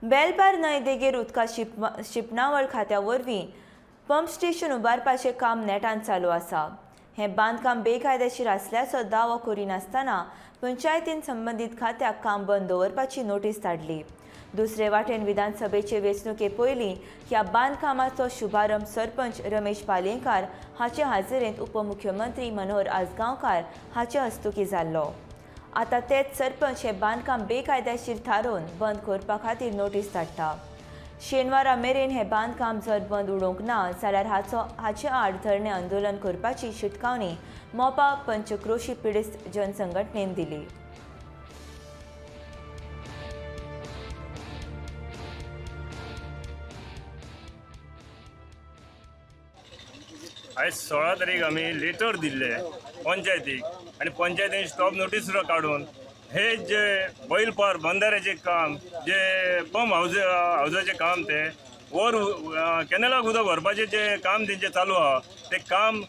बेलपार न्हंय देगेर उदका शिंपणावळ खात्या वरवीं पंप स्टेशन उबारपाचें काम नेटान चालू आसा. हें बांदकाम बेकायदेशीर आसल्याचो दावो करिनासतना पंचायतीन संबंदीत खात्याक काम बंद दवरपाची नोटीस धाडली. दुसरे वाटेन विधानसभेचे वेंचणुके पयलीं ह्या बांदकामाचो शुभारंभ सरपंच रमेश पालयेंकार हाचे हाजेरेंत उपमुख्यमंत्री मनोहर आजगांवकार हाचे हस्तुकीं जाल्लो. आतां तेच सरपंच हें बांदकाम बेकायदेशीर थारोवन बंद करपा खातीर नोटीस धाडटा. शेनवारा मेरेन हें बांदकाम जर बंद उडोवंक ना जाल्यार हाचे आड धरणें आंदोलन करपाची शिटकावणी मोपा पंचक्रोशी पिडेस्त जनसंघटनेन दिली. आयज 16 तारीख आमी लेटर दिल्ले पंचायतीक आनी पंचायतीन स्टॉप नोटीस सुद्दां काडून हे जे बैलपार बंधाऱ्याचें काम, जे पंप हावजाचें काम, ते वर कॅनलाक उदक व्हरपाचें जें काम तेंचें चालू आहा तें काम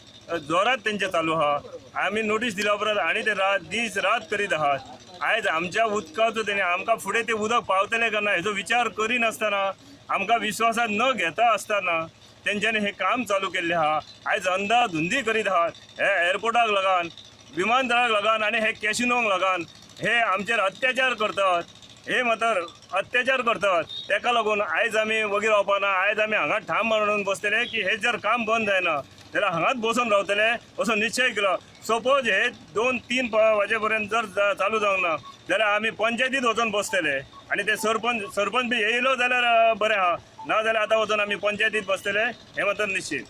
जोरात तेंचें चालू आहा. आमी नोटीस दिल्या उपरांत आनी ते रात दीस रात करीत आहात. आयज आमच्या उदकाचो तेणी आमकां फुडें तें उदक पावतलें काय ना हेजो विचार करिनासतना, आमकां विश्वासांत न घेता आसतना तेंच्यांनी हें काम चालू केल्लें आहा. आयज अंदाधुंदी करीत आहात. हे एअरपोर्टाक लागून, विमानतळाक लागून आनी हे कॅसिनोंक लागून हे आमचेर अत्याचार करतात. हे मातर अत्याचार करतात. तेका लागून आयज आमी वगी रावपा ना. आयज आमी हांगा ठाम मारून बसतले की हे जर काम बंद जायना जाल्यार हांगाच बसून रावतले असो निश्चय केलो. सपोज हे 2-3 वाजे पर्यंत जर चालू जावंक ना जाल्यार आमी पंचायतीत वचून बसतले आनी ते सरपंच बी येयलो जाल्यार बरें आहा, ना जाल्यार आतां वचून आमी पंचायतीत बसतले हें मात्र निश्चीत.